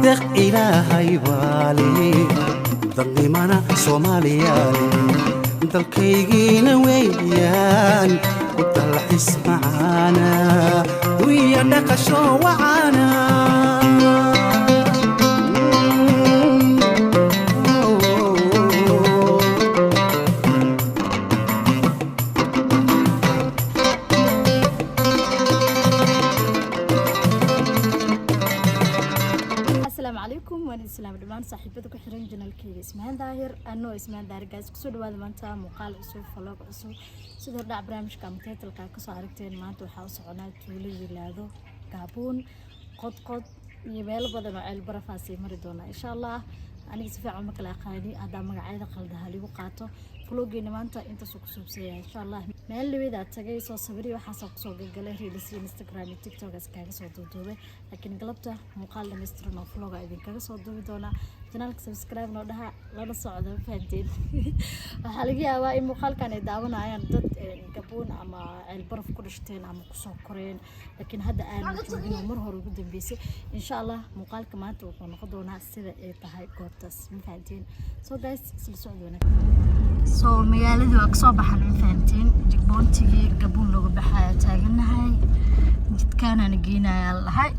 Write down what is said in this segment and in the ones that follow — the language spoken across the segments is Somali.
Deeq Ilaahay baale, dadnimana Soomaaliyaale, dalkaygiina weeyaan ku dalxis macaana, wiya dhaqasho wacaana. Asalaamu calaykum, waan idin salaam dhammaan saaxiibada ku xiran channelkayga Ismaan Daahir. Anoo Ismaan Daahir, guys, kusoo dhawaada maanta muuqaal cusub, vlog cusub. Sidoo dhac barnaamijka ama titleka kasoo aragteen, maanta waxaa u soconaa tuulo yilaado Gaabuun, Qodqod iyo meelo badan oo ceel barafaasay mari doonaa, insha Allah. Aniga si fiican uma kala aqaani, haddaa magacyada qalda haligu qaato. Vlogeena maanta intaasuu ku suubsaya, insha Allah. Meel liwedaa tagay, soo sawiri, waxaasoo kusoo galgalay reels, Instagram iyo TikTok kaaga soo duuduubay, laakiin galabta muuqaal dhammaystiran oo vloga idinkaga soo duubi doonaa. Channelka subscribe noo dhaha, lana socda. Fahanteen? Waxaa laga yaabaa in muuqaalkan ay daawanayaan dad Gabuun ama ceel baraf ku dhashteen ama kusoo koreen, laakiin hadda aanu joogin oo mar hore ugu dambeysay. Insha Allah muuqaalka maanta wuxuu noqon doonaa sida ay tahay goobtaas. Ma fahanteen? So guys, isla socod wanaag. So magaaladii waa kasoo baxan, ma fahanteen? Checkpointigii Gabuun looga baxaya taaganahay, jidkaanaana geenayaa lahay.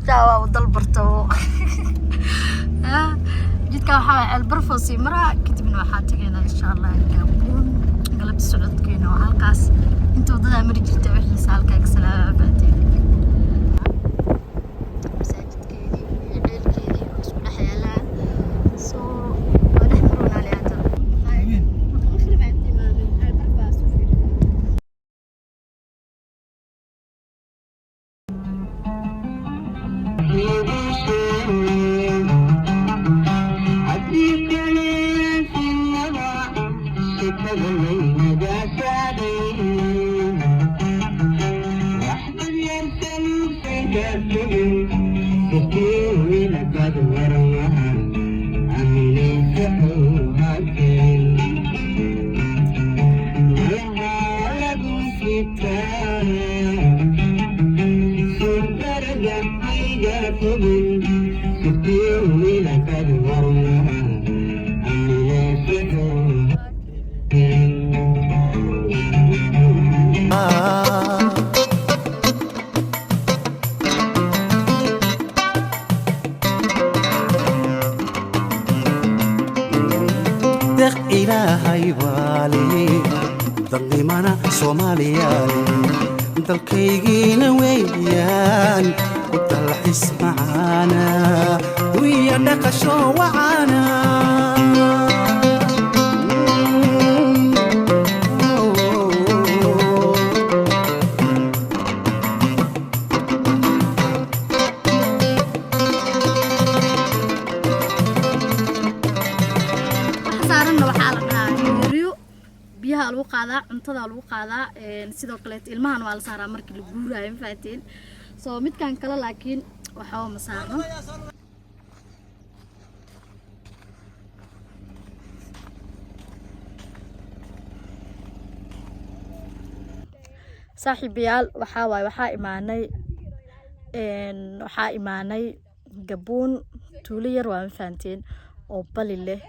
Waa dal barto jidka. Waxaa waay ceel barfoo sii maraa, kadibna waxaa tagaynaa, insha Allah, Gabuun. Galabta socodkeena waa halkaas. Inta wadadaa mari jirta wixiisa halkaa ka salaama. Fahanteen? Masaajidkeedii iyo ceelkeedii oo isku dhex yaalaan, so waa dhex maroonaa lihaata. Maqrib aad timaadeen, ceel barfaa soo fiirin. Deeq Ilaahay baale, dadnimana Soomaaliyaale, dalkaygiina weeyaan ku dalxis macaana, wiya dhaqasho wacaana. Waxa saaranna waxaa la dhahaa yooryo. Biyaha lagu qaadaa, cuntada lagu qaadaa, sidoo kaleeto ilmahan waa la saaraa markii la guuraayo. Ma fahanteen? So midkan kale laakiin waxba ma saarno. Saaxiibayaal, waxaa waaye waxaa imaanay Gabuun. Tuulo yar waa, ma fahanteen, oo bali leh,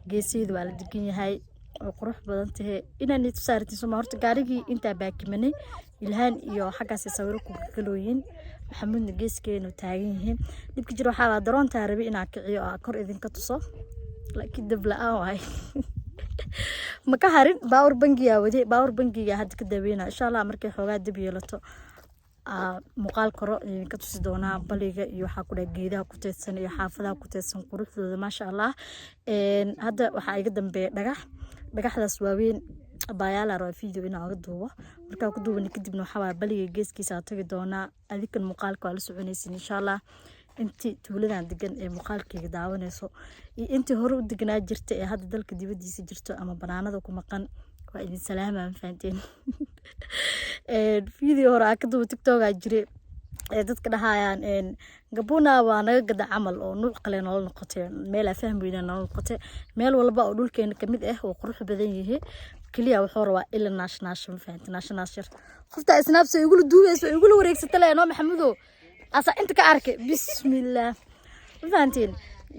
geesaheedu waa la degan yahay oo qurux badan tahe. Inaan itu saartin soma. Horta gaarigii intaa baakimanay, Ilhaan iyo xaggaasi sawiro ku galooyin, Maxamuudna geeskeenu taagan yihiin. Dhibka jir waxaa waa daroontaa rabi inaan kiciyo oo kor idinka tuso, laakiin dab la-aan waay, ma ka harin. Power bankigaa wade, power bankiga hadda ka daweyna. Insha Allah markay xoogaa dab yeelato, muuqaal koro idinka tusi doonaa baliga iyo waxaa ku dhaha geedaha ku teedsan iyo xaafadaha ku teedsan quruxdooda, maasha Allah. Hadda waxaa iga dambeeya dhagax, dhagaxdaas waaweyn baayaala rabaa video inaan oga duubo. Markaa ku duubana kadibna waxaa waaya baliga geeskiisa aa tagi doonaa. Adikan muuqaalka waa la soconaysin, insha Allah. Intii tuuladan degan ee muuqaalkayga daawanayso iyo intii hore u deganaa jirta ee hadda dalka dibadiisa jirto ama banaanada ku maqan, waa idin salaama. Ma fahanteen? Video hore aa ka duuba TikTok aa jire ee dadka dhahayaan Gabuna waa naga gada camal oo nuuc kale nolol noqotay, meel aa fahmi weyna nolol noqotay. Meel walba oo dhulkeena kamid ah oo qurux badan yihi, keliya wuxuu rabaa ila naashnaasho. Ma fahanteen? Naashnaashar qofta isnaabsa igula duubeyso, igula wareegsata le noo. Maxamudo asa inta ka arkay, bismillaah. Ma fahantiin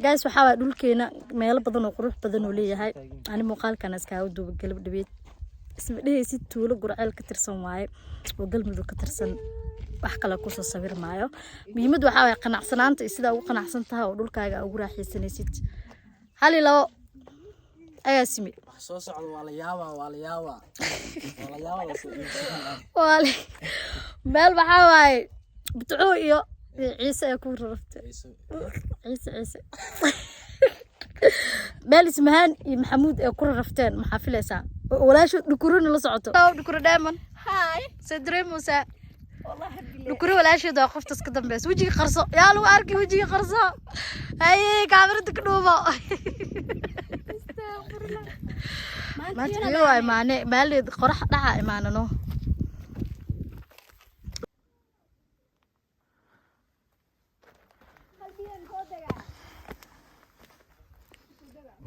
guys? Waxaa waay dhulkeena meelo badan oo qurux badan oo leeyahay. Ani muuqaalkan iskaaga duuba galab dhabeed. Isma dhehaysid tuulo Gurceel ka tirsan waaye oo Galmudug ka tirsan. Wax kale kusoo sawir maayo. Muhiimaddu waxaa waay qanacsanaanta iyo sidaa ugu qanacsan tahay oo dhulkaaga ugu raaxaysanaysid. Hal iyo labo agaasime. Wax soo socda waa la yaabaa, waa la yaabaa, waa la yaabaa, la soo iibsanaa. Waale meel waxaa waaye Butcuu iyo Ciise ee ku rarabtay. Ciise. Ciise, Ciise meel Ismahaan iyo Maxamuud ee ku rarafteen. Maxaa filaysaa oo walaasho Dhukuruna la socoto? Dhukuro dheeman. Hi. See dareemaysaa? Wallahi billahi. Dhukuro walaasheed waa qoftas ka dambeysa. Wejiga qarso, yaa lagu arki, wejiga qarso. Haye, kaamirada ka dhuumo. Maanta iyo waa imaane maaleed qorax dhaca imaanano.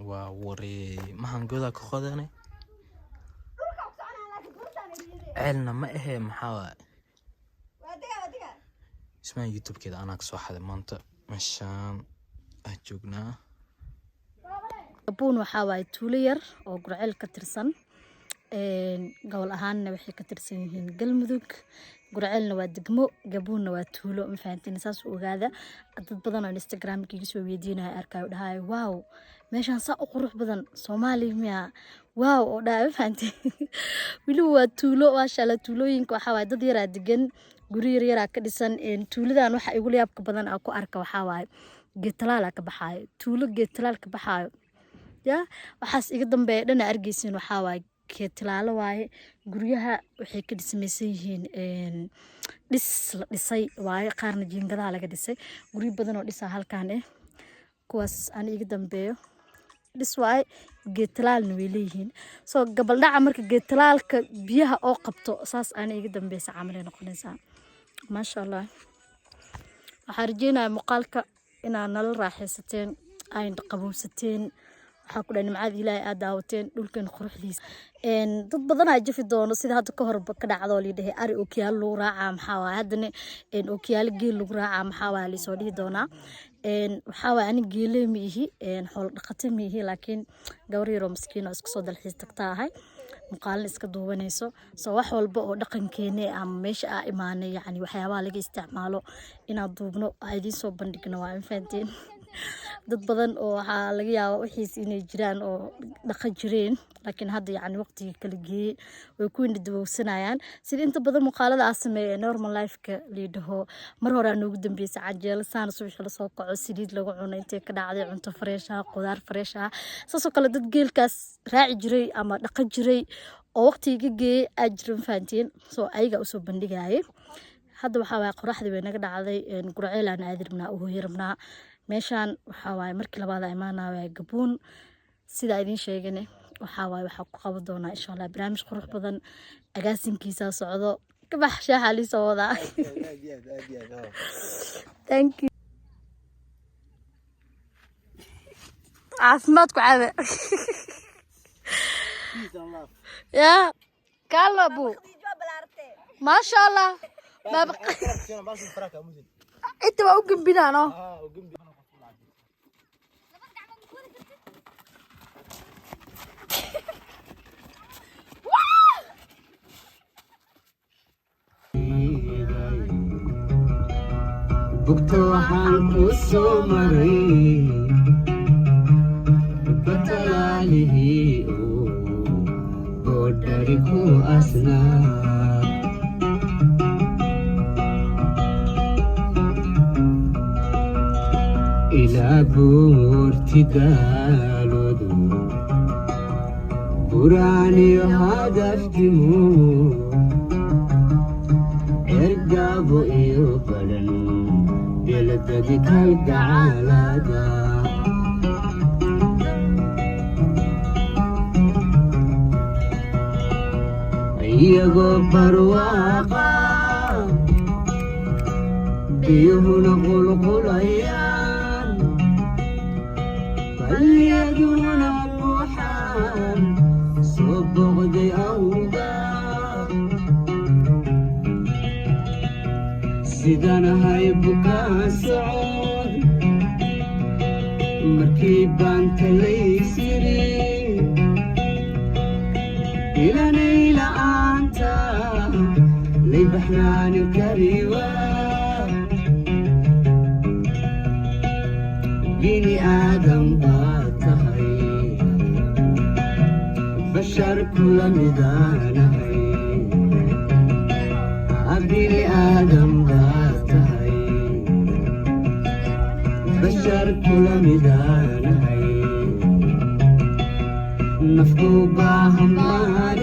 Waa waree, maxaan godaa ka qodane? Ceelna ma ahee, maxaa waaye? Ismaan YouTube-keeda anaa kasoo xaday. Maanta meeshaan ah joognaa. Gabuun waxaa waaye tuulo yar oo Gurceel ka tirsan. Gobol ahaanna waxay ka tirsan yihiin Galmudug. Gurceelna waa degmo, Gabuunna waa tuulo. Ma fahantiin? Saas u ogaada. Dad badan oo Instagramka iga soo weydiinaya arkayo, dhahayo, "Wow, meeshaan saa u qurux badan, Soomaaliya miya? Wow," oo dhahay. Ma fahantiin? Weliba waa tuulo, maasha Allah. Tuulooyinka waxaa waaye dad yaraa degan, guryo yar yaraa ka dhisan. Tuuladan waxa igu yaabka badan aan ku arka waxaa waaye geed talaala ka baxaayo. Tuulo geed talaal ka baxaayo ya. Waxaas iga dambeeya dhana argeysin waxaa waaye geed talaalo waaye. Guryaha waxay ka dhismaysan yihiin dhis la dhisay waaye, qaarna jiingadaha laga dhisay. Guryo badan oo dhisaa halkan kuwaas aan iga dambeeyo dhis waaye, geed talaalna way leeyihiin. Soo gabaldhaca marka geed talaalka biyaha oo qabto, saas aana iga dambeysa camal ay noqonaysaa. Maasha Allah. Waxaan rajeynayaa muuqaalka inaad nala raaxaysateen, ayn qabowsateen. Waxaa ku dhahay nimcada Ilaahay aad daawateen, dhulkan quruxdiisa. Dad badan aa jafi doono sida hadda ka horba ka dhacdo oo liidhahay ari ookiyaalo lagu raacaa maxaa waaye, haddana ookiyaalo geel lagu raacaa maxaa waaye liisoo dhihi doonaa. Waxaa waaye ani geeley ma ihi, xoolo dhaqato ma ihi, laakiin gabar yaroo miskiin oo iska soo dalxiis tagta ahay, muuqaalna iska duubanayso. So wax walba oo dhaqankeena ama meesha aa imaanay, yacni waxyaabaha laga isticmaalo inaan duubno, aa idiin soo bandhigno waa. In fahanteen? Dad badan oo waxaa laga yaabaa wixiis inay jiraan oo dhaqan jireen, laakiin hadda yacni waqtigii kala geeyey way ku indhadawowsanayaan. Sida inta badan muuqaalada aa sameeya normal life-ka liidhaho, mar hore aa noogu dambeysay canjeelo saana subaxii lasoo kaco, saliid lagu cuno intay ka dhacday, cunto fresh ah, qudaar fresh ah. Saasoo kale dad geelkaas raaci jiray ama dhaqan jiray oo waqtiga ka geeyey aa jira. Ma fahanteen? So ayagaa usoo bandhigayay. Hadda waxaa waaye qoraxdii way naga dhacday. Gurceel aan aadi rabnaa, u hooyi rabnaa. Meeshaan waxaa waaye markii labaad aa imaanaya waaye Gabuun. Sidaa idiin sheegane waxaa waaye waxaa ku qaban doonaa insha Allah barnaamij qurux badan. Agaasinkiisaa socdo, kabax shaaxa liisoo wadaa. Aad iyo aad, aad iyo aad. Thank you. Caafimaad ku cabe. Ya kaalna bu, maasha Allah. Inta waa u gembinaano. Bugta waxaan ku soo maray batalaalihii oo boodhari ku asnaa. Ilaa buurti daaloodu buraaniyo hadaftimu, ergaabo iyo badhan beladadi kalgacaalada. Iyagoo barwaaqa, biyuhuna qulqulayaan, balyaduna buuxaan, soo boqday awga. Sidanahay bukaan socod. Markii baan talaysiri ilanay la'aanta lay baxnaanin kariwa. Bini aadam baad tahay, bashar kula midaanahay. Bini aadam baad tahay, bashar kula midaanahay. Nafku baahan baane.